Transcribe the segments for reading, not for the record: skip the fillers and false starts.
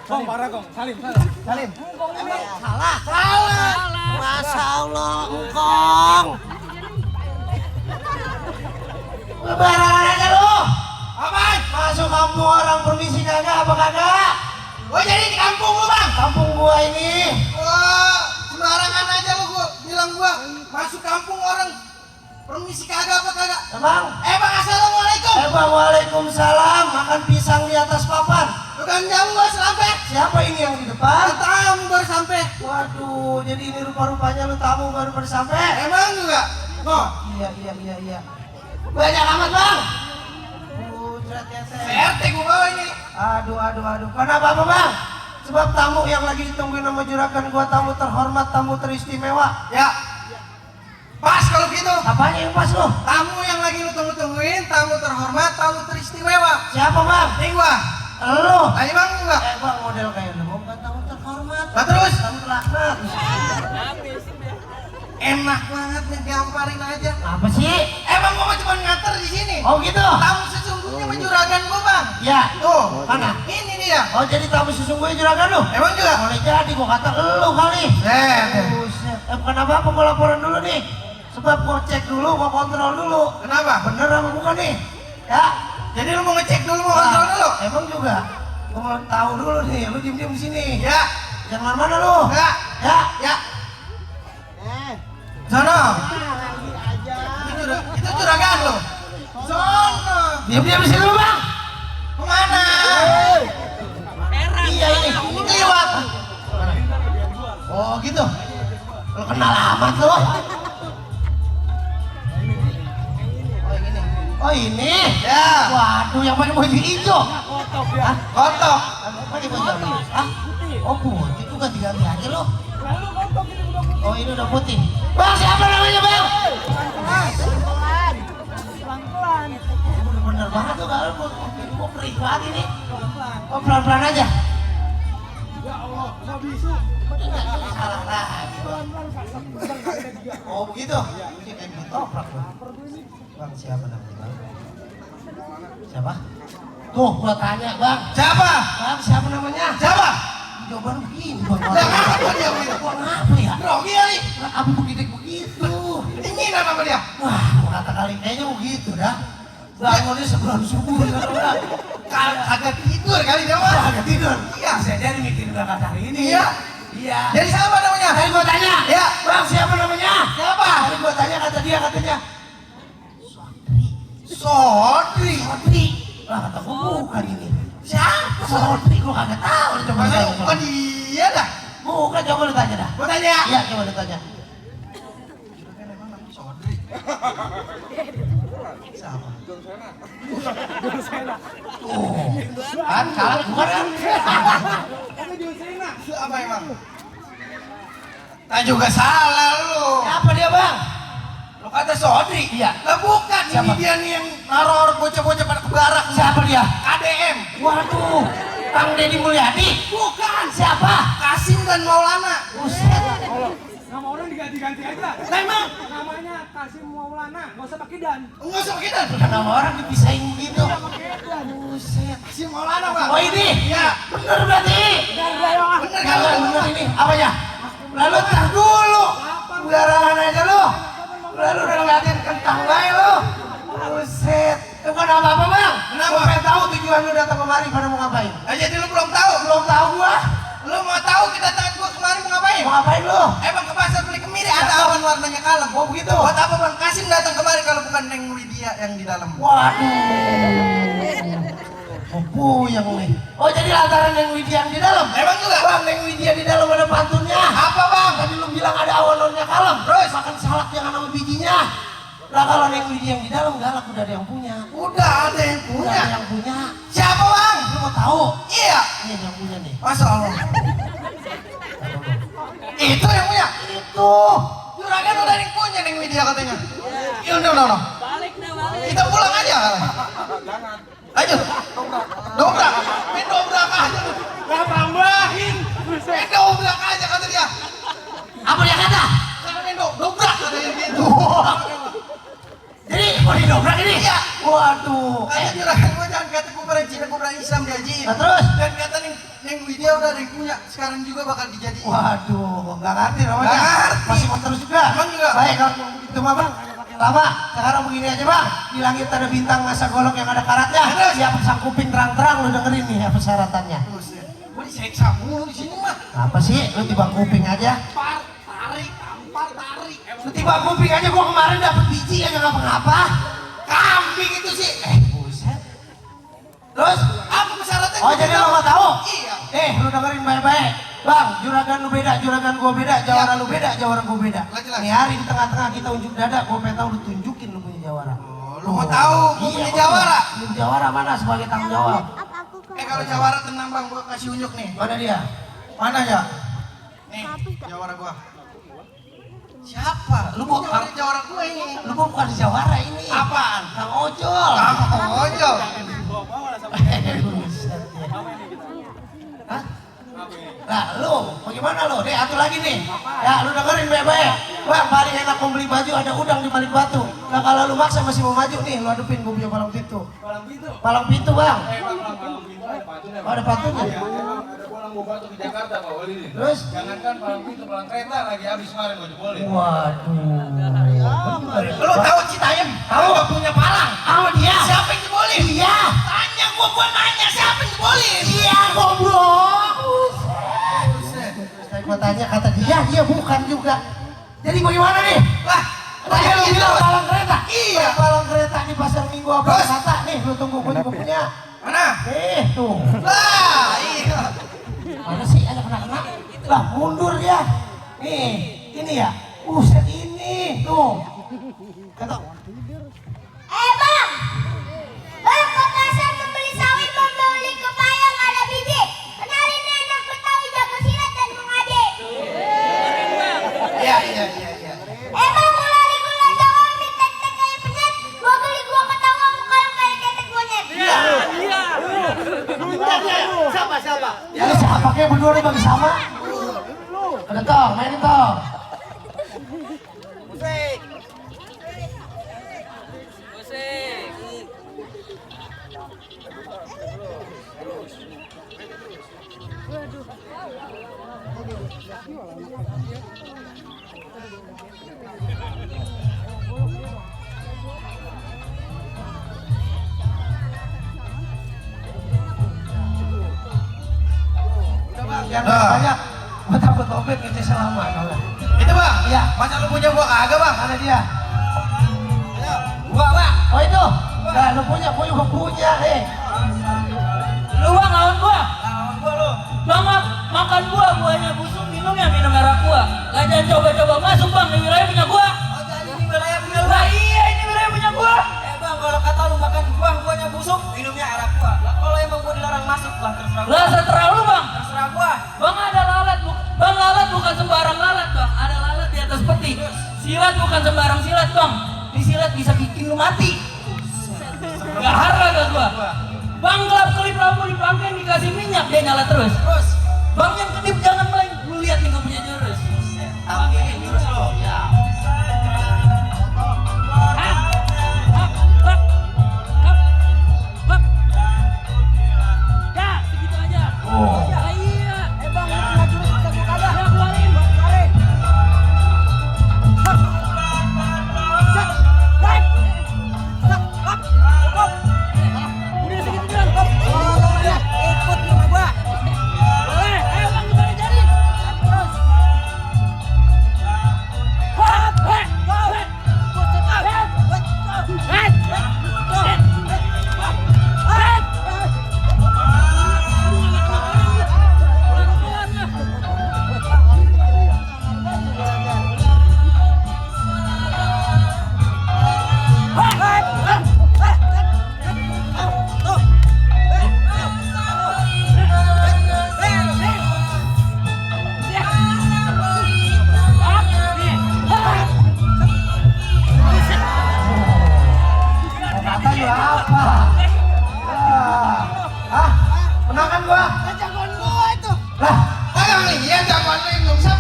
Kong, parah Kong. Salim. Emang salah. Masya Allah, engkong. Lebaran aja lu. Apaan? Masuk kampung orang permisi kagak apa kagak? Oh jadi di kampung lu bang? Kampung gua ini. Wah, sembarangan aja lu bilang gua masuk kampung orang permisi kagak apa kagak? Bang, Bang, assalamualaikum. Bang, waalaikumsalam. Makan pisang di atas papan. Bukan jauh gua sampai. Siapa ini yang di depan? Tamu baru sampai. Waduh, jadi ini rupa-rupanya lu tamu baru sampai. Emang juga? Oh, Iya. Banyak amat bang. CRT gua bawa ini. Aduh. Kenapa bang? Sebab tamu yang lagi ditungguin sama juragan gua, tamu terhormat, tamu teristimewa. Ya. Pas kalau gitu. Apanya yang pas lo? Tamu yang lagi lu tunggu-tungguin, tamu terhormat, tamu teristimewa. Siapa bang? Ini gua. Lo. Ayo bang enggak? Bang, model kayak lu bukan tamu terhormat. Nah, terus? Tamu terlaknat. Enak banget ngegamparin aja. Apa sih? Emang gua cuma nganter di sini. Oh gitu? Tamu sesungguhnya juragan gua bang. Ya. Tuh, Mana? Ini dia. Oh jadi tamu sesungguhnya juragan lu? Emang juga? Boleh jadi, gua kata lu kali. Buset. Kenapa aku mau laporan dulu nih? Sebab gua cek dulu, gua kontrol dulu. Kenapa? Bener apa bukan nih? Ya. Jadi lu mau ngecek dulu, mau kontrol dulu? Emang juga. Gua mau tahu dulu nih, lu diem-diem di sini. Ya. Jangan mana lu? Enggak. Ya. Sono. Itu juragan lu. Sono. Diem-diem di sini lu bang. Kemana? Iya ini. Lewat. Oh gitu. Lu kenal amat lu. Oh ini? Ya. Waduh, yang pakai baju hijau. Hah? Kotok. Pakai baju apa? Hah? Oh putih, itu ganti-ganti aja lo. Oh ini udah putih. Bang, siapa namanya bang? Pelan-pelan. Bener banget tuh kalau mau perih banget ini. Oh pelan-pelan aja. Ya Allah, nggak bisa. Salah lagi. Oh begitu? Ini kayak ditoprak loh. Bang siapa namanya bang? Siapa? Tuh gua tanya bang. Siapa? Bang siapa namanya? Siapa? Jawaban begini bang. Lah ngapa dia begitu? Gua ngapa ya? Grogi kali. Lah apa begitu? Ini nama dia. Wah, gua kata kali kayaknya begitu dah. Bangunnya sebelum subuh udah. Kagak tidur kali dia mah. Agak tidur. Iya. Bisa jadi mikirin berangkat hari ini. Iya. Iya. Jadi siapa namanya? Tadi gua tanya. Ya. Bang siapa namanya? Siapa? Tadi gua tanya kata dia katanya. Sodri. Sodri. Lah kata gua bukan ini. Siapa? Sodri gua kagak tahu. Coba Masa tanya. bukan dia dah. Bukan, coba lu tanya dah. Gua tanya. Iya, coba lu tanya. Sodri. Siapa? Jonsena. Oh. Kan salah bukan kan? Itu Jonsena. Apa emang? Tak juga salah lu. Siapa dia bang? Lu kata Sodri? Iya. Lah bukan, Siapa? ini dia nih yang naruh bocah-bocah pada ke barak. Siapa dia? KDM. Waduh, Kang Deddy Mulyadi. Bukan. Siapa? Kasim dan Maulana. Buset. Nama orang diganti-ganti aja. Nah emang? Namanya Kasim Maulana, nggak usah pakai dan. Enggak usah pakai dan. Nama orang dipisahin begitu. Nggak pakai dan. Buset. Kasim Maulana bang. Oh ini? Iya. Bener berarti? Dan Raya. Bener Kalau kan? bener ini, apanya? Lalu tar dulu. Sembarangan aja lu. Lalu udah ngeliatin kentang bae lu. Buset. Bukan apa-apa bang. Kenapa? Gua pengen tahu tujuan lu datang kemari pada mau ngapain. Jadi lu belum tahu? Belum tahu gua. Lu mau tahu kedatangan gua kemarin mau ngapain? Mau ngapain lu? Emang ke pasar beli kemiri ada awan warnanya kalem. Oh begitu. Buat apa Bang Kasim datang kemari kalau bukan Neng Widya yang di dalam? Waduh. Oh puyeng nih. Oh jadi lantaran Neng Widya yang di dalam? Emang juga? Bang, Neng Widya di dalam ada pantunnya. Apa Bang? Tadi lu bilang ada awan-awannya kalem. Terus? Makan salak jangan sama bijinya. Lah kalau Neng Widya yang di dalam galak udah ada yang punya. Udah ada yang Udah punya. ada yang punya. Siapa Bang? Lu mau tahu? Iya. Ini yang punya nih. Masya Allah. Itu yang punya. Itu. Juragan udah yang punya Neng Widya katanya. Iya udah. Kita pulang aja. Jangan. Lanjut. Dobrak. Main dobrak aja. Nggak tambahin. Main dobrak aja kata dia. Apa dia kata? Jangan main dobrak katanya gitu. Jadi mau didobrak ini? Iya. Waduh. Kata juragan gua jangan kata kuburan Cina kuburan Islam diajiin. Kata terus. Dan kata Neng Widya udah ada yang punya, sekarang juga bakal dijadiin. Waduh, nggak ngerti namanya. Nggak ngerti. Masih mau terus juga. Emang juga. Baik kalau begitu mah bang. Lama, sekarang begini aja bang. Di langit ada bintang masa golok yang ada karatnya. Terus? Siap pasang kuping terang-terang, lu dengerin nih ya persyaratannya. Buset, gue diseksa mulu di sini mah. Apa sih? Lu tiba kuping aja. Tampar, tarik. Lu tiba kuping aja, gua kemarin dapet biji aja ngapa-ngapa. Kambing itu sih. Buset. Terus? Apa persyaratan? Oh jadi lo nggak tahu? Iya. Lu dengerin baik-baik. Bang, juragan lu beda, juragan gua beda, jawara lu beda, jawara gua beda. Jelas. Nih hari di tengah-tengah kita unjuk dada, gua pengen tahu lu tunjukin lu punya jawara. Oh, lu mau tahu gua punya gua jawara? Lu jawara mana sebagai tanggung jawab? Kalau jawara tenang bang, gua kasih unjuk nih. Mana dia? Mana ya? Nih, jawara gua. Siapa? Lu mau tahu jawara gua ini? Lu bukan jawara ini. Apaan? Kang Ojol. Kang Ojol. Buset, ya. Hah? Nah lu, bagaimana lu? Nih, satu lagi nih. Ya, lu dengerin baik-baik. Bang, paling enak membeli baju ada udang di balik batu. Nah kalau lu maksa masih mau maju nih, lu hadepin gua punya palang pintu. Palang pintu. Palang pintu bang. Palang pintu ada patutnya. Oh, ada patutnya. Iya, emang ada palang mau batu di Jakarta Pak Wali ini. Terus? Jangankan palang pintu, palang kereta lagi habis kemarin mau jebolin. Waduh. Lu tahu Citayam? Tahu. Gua punya palang. Tahu dia. Siapa yang jebolin? Iya. Tanya gua nanya siapa yang jebolin? Iya, goblok. Saya gua tanya kata dia bukan juga. Jadi bagaimana nih? Lah, Tadi lu bilang palang kereta. Iya. Palang kereta di pasar Minggu apa Terus? kata nih, lu tunggu gua juga punya. Mana? Tuh. Lah, iya. Mana sih ada kena-kena? Lah mundur dia. Nih, ini ya. Buset ini. Tuh. Kata Bang! Bang, ke pasar membeli sawit, membeli kepayang ada biji. Kenalin nih anak Betawi jago silat dan mengade. Iya. Bang, mau lari gula Jawa, minta tek kayak penyet. Gua geli gua ketawa muka lu kayak ketek monyet. Siapa? ini siapa kayak berdua nih bagi sama? Ada tong, mainin tong. Yang banyak, gua takut obet ini selama kalau. Itu bang? Iya. Masa lu punya gua kagak bang? Mana dia? Gua bang. Oh itu. Nah, lu punya, gua juga punya nih. Lu bang lawan gua, Gua lu. bang makan gua, buahnya busuk, minum merah gua. Gak jangan coba-coba masuk bang, ini wilayah punya gua. Oh jadi ini wilayah punya lu. Nah iya ini wilayah punya gua. Bang, kalau kata lu makan buahnya busuk, minumnya arak gua. Lah kalau emang gua dilarang masuk lah terserah gua. Lah seterah lu bang. Terserah gua. Bang ada lalat, bang lalat bukan sembarang lalat bang. Ada lalat di atas peti. Silat bukan sembarang silat bang. Disilat bisa bikin lu mati. Gak harga gak gua. Bang gelap kelip lampu dipangkain dikasih minyak dia nyala terus. Terus, Bang yang kedip jangan main. Lu lihat nih gua punya jurus. tapi jurus lu. Ya. Ya, segitu aja. Oh. Ya, iya. Bang, ada jurus kita gua kagak. Ya, keluarin. Keluarin. Set. Right. Set. Up. Cukup. Udah segitu doang. Oh, ya. Ikut sama gua. Boleh. Ayo bang, gimana jadi? Terus. Hop. Hop. Hop. Putar. Hop. Hop. Hop. Kata lu apa? Ah, menangkan gua. Jagoan gua itu. Lah, Kagak lihat jagoan lu yang nyungsep.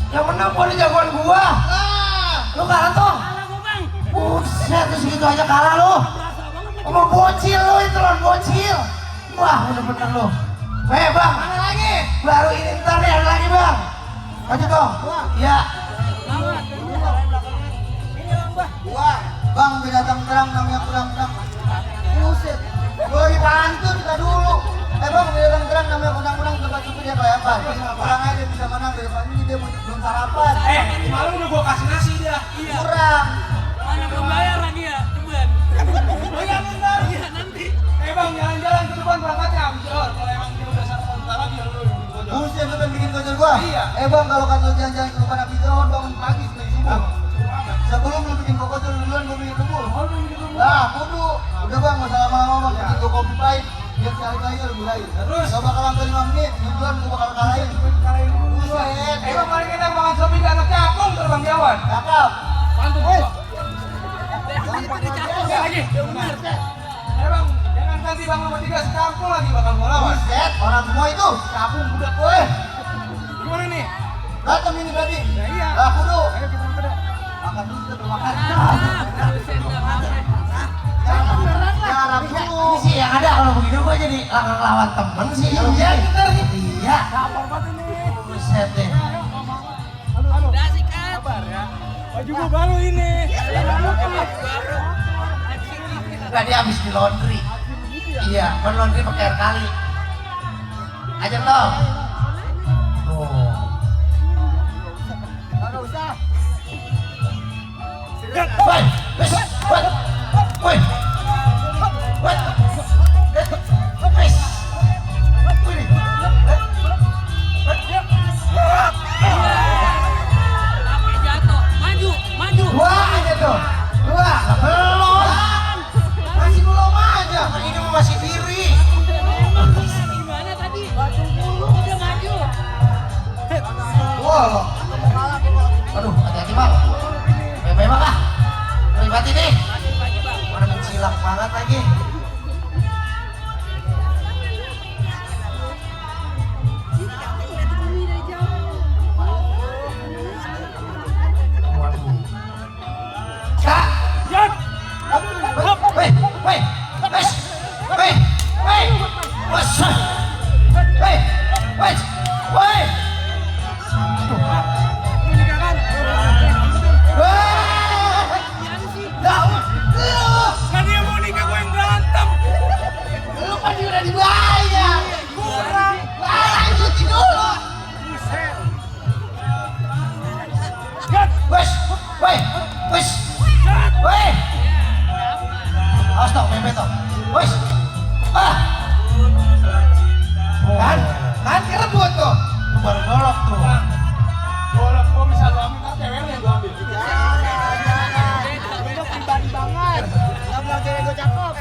yang menang gua di jagoan gua. Lah, Lu kalah tuh. Buset, terus gitu aja kalah lu. Sama bocil lu itu, lawan bocil. Wah, bener-bener lu. bang. Mana lagi? Baru ini ntar nih ada lagi bang. Maju dong. Iya. Gua, bang binatang terang namanya kudang-kudang. Buset. Gua lagi pantun kita dulu. Bang binatang terang namanya kudang-kudang tempat itu dia kayak apa? Kurang aja dia bisa menang dari depan ini dia belum sarapan. Semalam udah gua kasih nasi dia. Kurang. Mana belum bayar lagi ya, ceban. Oh iya bentar. Iya nanti. Bang, jalan-jalan ke depan berangkatnya habis jalan. Kalau emang dia udah sarapan bentar lagi lu bikin gojol. Buset lu pengen bikin gojol gua? Iya. Bang kalau kata jalan-jalan ke depan api jauh bangun pagi sebelum subuh. Sebelum lu bikin gojol duluan gua bikin dulu. Lah, kudu. Udah bang, nggak usah lama-lama bang. Bikin gua kopi pahit. Biar sekali kali lu mulai. Terus, gak bakal sampai 5 menit. Duluan gua bakal kalahin. Buset. Bang, kali kita makan sopi ke anak cakung terbang jauhan. Cakep. Pantun gua. Lagi. Bang, jangan ganti bang nomor 3 sekampung lagi bakal gua lawan. Buset, orang semua itu. Kapung budak gue. Gimana nih? Datang ini berarti. iya. Lah, kudu. Ayo kita makan. Makan dulu kita bermakan. Buset, nggak makan. Jarang dulu. Ini sih yang ada kalau begitu gua jadi lawan temen sih. Kalau Iya, begini. bener nih. Iya. Buset deh. Udah sikat. Baju gua baru ini. Baru. Enggak, dia habis di laundry. Iya, laundry pakai air kali. Ajar dong. Tuh. Enggak usah. Woi, wes, woi, woi, woi, wes, woi. Api jatuh. Maju, maju. Dua aja tuh, dua. Belum. Masih belum aja. Ini masih diri. Gimana tadi? Udah maju. Wah, lo. Aduh, hati-hati bang. Memang ah, terlibat ini. Pagi bang. Mana mencilak banget lagi. Waduh. Kak. Weh, weh, wes, weh, weh, wes, weh, wes, weh. Kan dia mau nikah gua yang berantem. Lu pasti udah dibayar. Kurang. Lanjutin dulu. Wes, weh, wes, weh. Awas toh, mepet toh. Wes, ah. Kan? Kan kerebut tuh. Itu baru golok tuh. Bola gua bisa lu ambil, kan cewek lu yang gua ambil. Itu pribadi banget. Gak bilang cewek gue cakep.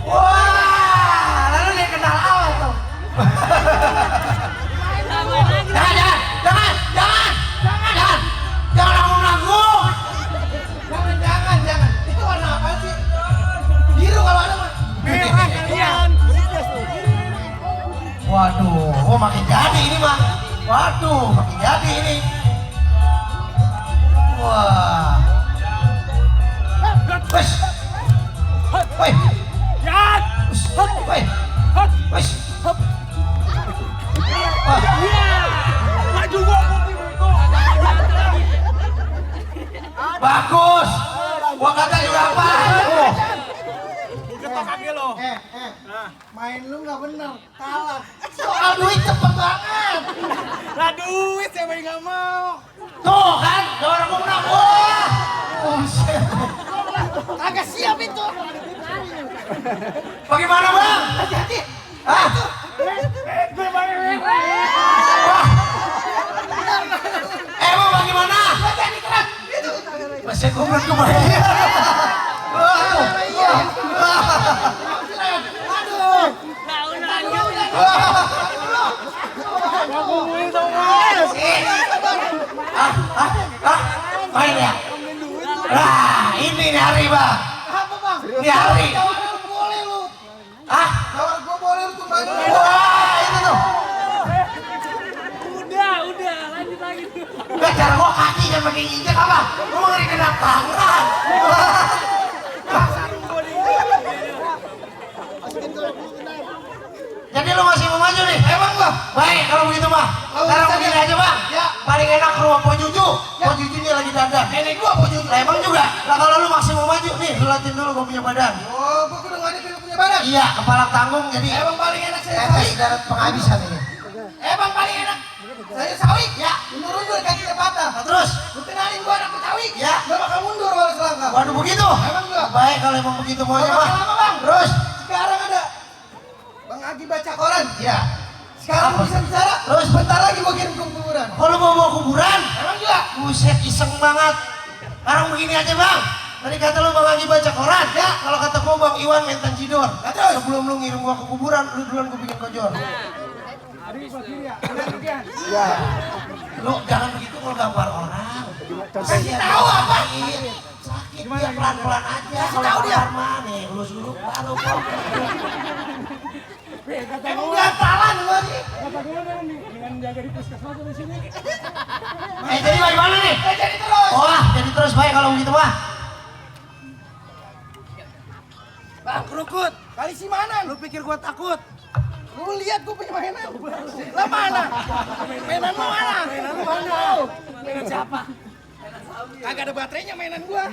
Wah, lalu dia kenal awal tuh. Jangan, jangan, jangan, jangan, jangan, jangan nanggung-nanggung. Jangan. Itu warna apa sih? Biru kalau ada mah. Merah kalian. Waduh, oh makin jadi ini mah. Waduh, makin jadi ini. Wah. Wes. Woi. Yat. Woi. Wes. Wah. Maju gua putih bego. Bagus. Gua kata juga apa? Ketok kaki lo. Main lu nggak bener, kalah. Soal duit cepet banget. Lah duit siapa yang nggak mau? Tuh kan, orang gua menang. Wah. Buset. Kagak siap itu. Bagaimana bang? Hati-hati. Hah? Gue main. Wah. Emang bagaimana? Hati-hati keras. Itu. Masih gua belum kebayang. Waduh. Aduh. Aku mulai dong mas. Main ya? Nah, ini nih hari bang. Apa bang? Ini hari. Jawab gua boleh lu. Hah? Jawab gua boleh lu tumbangin. Wah, itu tuh. Udah, lanjut lagi. Gak cara gua kaki kan pakai injek apa? Gua ngeri kena tangan. Jadi lu masih mau maju nih? Emang gua? Baik, kalau begitu mah. Sekarang begini aja bang. Ya. Paling enak ke rumah Po Juju. Po Jujunya lagi dandan. Nenek gua Po Juju. Lah emang juga. Lah kalau lu masih mau maju nih, lu latihan dulu gua punya badan. Oh, gua kudu ngadepin punya badan. Iya, kepala tanggung jadi Emang paling enak saya tetes sawi. darat penghabisan ini. Emang paling enak saya sawi. Ya. Mundur kakinya patah. Nah, terus? Lu kenalin gua anak Betawi. Ya. Gua bakal mundur kalau selangkah. Waduh begitu? Emang juga. Baik kalau emang begitu maunya Gak mah. bakal lama, Bang. Terus? Sekarang ada Bang Agi baca koran. Ya. Sekarang Apa? bisa bicara. Terus? Bentar lagi gua kirim ke kuburan. Kalau mau bawa kuburan? Emang juga. Buset iseng banget. Sekarang begini aja bang. Tadi kata lu bang lagi baca koran. Ya. Kalau kata gua bang Iwan main tanjidor. Nah, terus? Sebelum lu ngirim gua ke kuburan, lu duluan gua bikin kojor. Ya. Lu jangan begitu kalau gambar orang. Kasih tahu apa? Sakit dia pelan-pelan aja. Kasih Kalau tahu dia. gambar mah nih, lu suruh baru kok. Emang dia salah lu sih. Jadi bagaimana nih? Jadi terus. Wah, jadi terus baik kalau begitu mah. Bang Kerukut, kali si mana? Lu pikir gua takut? Lu lihat gua punya mainan. Lah mana? Mainan lu mana? Mainan lu mana? Mainan siapa? Kagak ada baterainya mainan gua.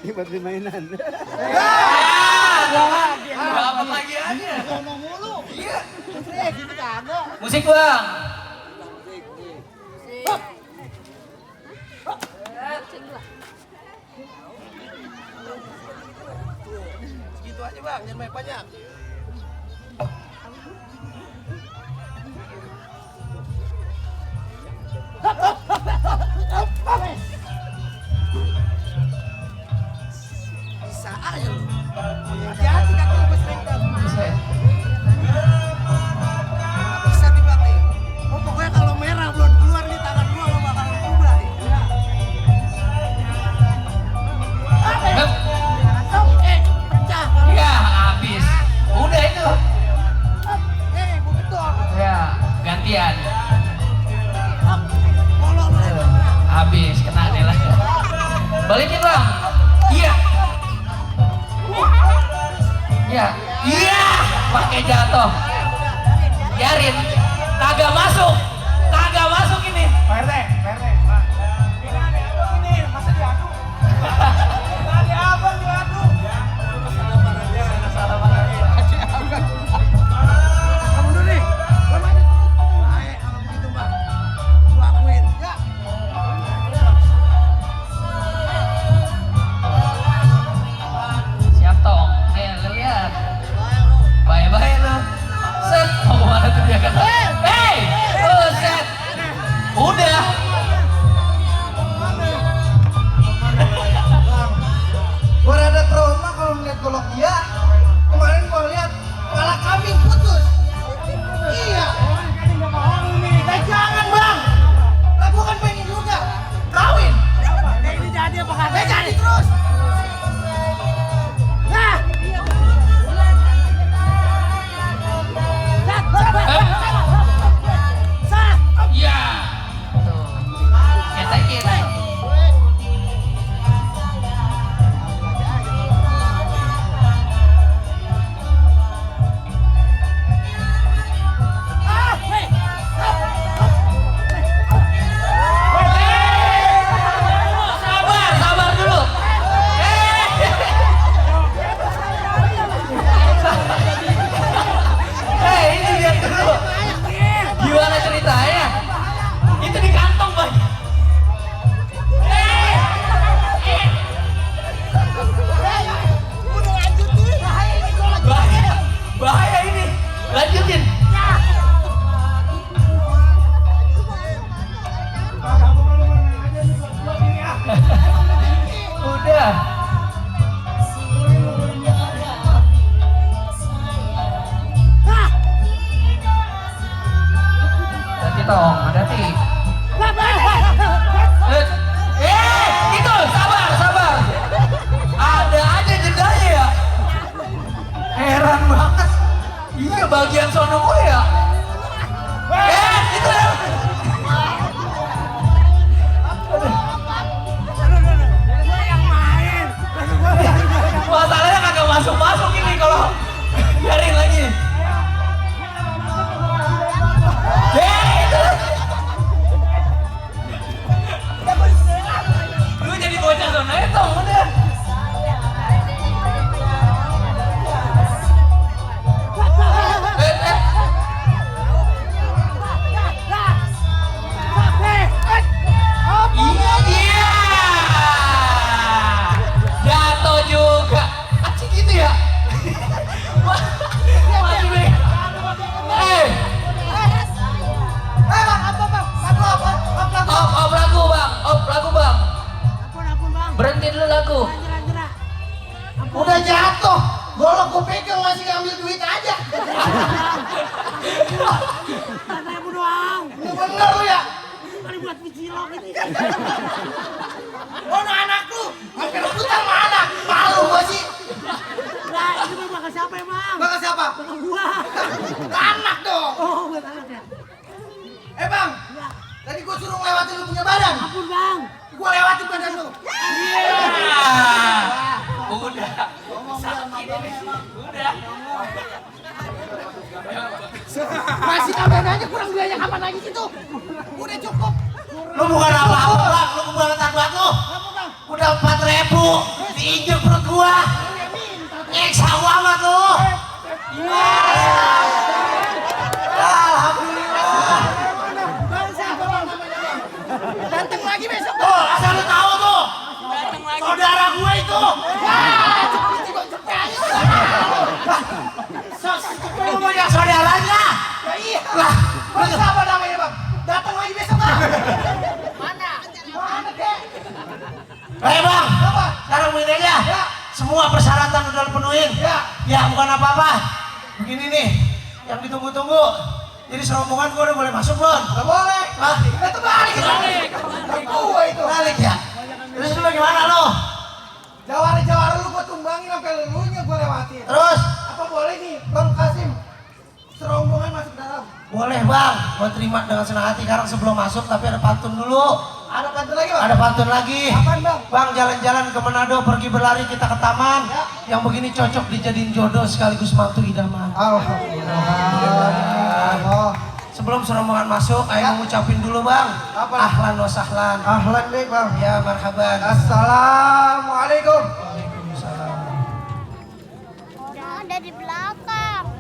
Ini baterai mainan. Dapat lagi aja. Ngomong mulu. Iya. Gitu kagak. Musik bang. Segitu aja bang, jangan banyak-banyak. Bisa aja lu. Hati-hati kaki lu berserengkat. Bisa dibilang nih. Oh pokoknya kalau merah belum keluar nih tangan gua lo bakal berubah. Pecah. Ya habis. Udah itu. Gua gedor. Ya gantian. Molok lu. Habis kena deh lah. Balikin bang. Iya. Ya. Iya. Pakai jatuh. Biarin. Kagak masuk. Kagak masuk ini. PRT. Ini ada abang ini, masa diadu? Ada abang diadu. Kamu dulu nih. Gua maju. Baik kalau begitu bang. Gua akuin. Ya. Siap tong. Lihat. Bye-bye lu. Set. Oh mana tuh dia kata. Hey. Oh set. Udah. Gua rada trauma kalau melihat golok dia. Kemarin gua lihat kepala kambing putus. Iya. Nah, jangan bang. Lah gua kan pengen juga kawin. Ini jadi apa kagak? Jadi terus. Nah. Sat. Ya. Tuh. Kita kira. Sabar dulu. Ini lihat dulu. Gimana ceritanya? Itu di kantong, Bang. Bahaya. Bahaya ini. Lanjutin. Udah. Hati tong, hati. Itu sabar. Ada aja jedanya ya. Heran banget. Iya bagian sono gue ya. Itu masalahnya kagak masuk ini kalau biarin lagi. pegang masih ngambil duit aja. Katanya bu doang. Ini bener lu ya. Kali buat cilok ini. Oh, anak lu. Hampir rebutan sama anak. Malu gua sih. Nah, ini mah bakal siapa emang? Bakal siapa? Bakal gua. Anak dong. Oh, buat anak ya. Bang. Ya, Tadi gua suruh ngelewatin lu punya badan. ampun bang. Gua lewatin badan lu. Iya. Udah. Sakit ini. Udah. Masih tambahin aja kurang biaya kapan lagi situ? Udah cukup. Lu bukan apa-apa, Bang. Lu kebangetan banget lu. Udah 4.000 diinjek perut gua. Nyeksa banget lu. Alhamdulillah. Datang lagi besok. Tuh, asal lu tahu tuh. Datang lagi. Saudara gue itu. Lu punya saudaranya? Ya iya. Lah, lu siapa namanya bang? Datang lagi besok bang. Mana kek? Bang. Apa? Sekarang begini aja. Ya. Semua persyaratan udah lu penuhin. Ya. Ya bukan apa-apa. Begini nih, yang ditunggu-tunggu. Jadi serombongan gua udah boleh masuk belum? Udah boleh. Ah, itu balik. Gua itu. Balik ya. Terus lu bagaimana lo? Jawara lu gua tumbangin sampai lelunya gua lewatin. Terus? Apa boleh nih Bang Kasim serombongan masuk dalam? Boleh bang, gua terima dengan senang hati. Sekarang sebelum masuk tapi ada pantun dulu. Ada pantun lagi bang? Ada pantun lagi. Apaan bang? Bang jalan-jalan ke Manado, pergi berlari kita ke taman. Ya. Yang begini cocok dijadiin jodoh sekaligus mantu idaman. Alhamdulillah. Sebelum serombongan masuk, ayo mengucapin dulu bang. Apa? Ahlan wa sahlan. Ahlan baik bang. Ya marhaban. Assalamualaikum. Waalaikumsalam. Ada di belakang.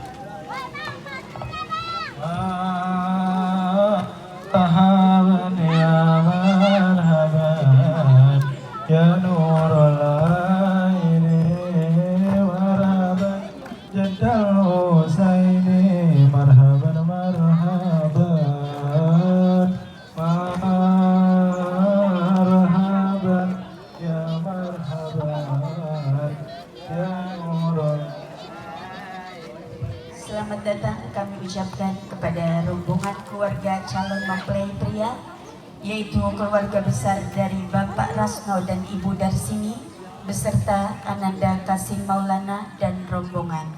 Marhaban ya marhaban ya nurul aini marhaban jaddal husaini marhaban marhaban marhaban ya marhaban ya nurul. Selamat datang kami ucapkan kepada rombongan keluarga calon mempelai pria, yaitu keluarga besar dari Bapak Rasno dan Ibu Darsini beserta Ananda Kasim Maulana dan rombongan.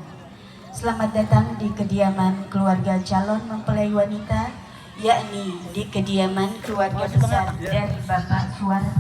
Selamat datang di kediaman keluarga calon mempelai wanita, yakni di kediaman keluarga besar dari Bapak Suwarta.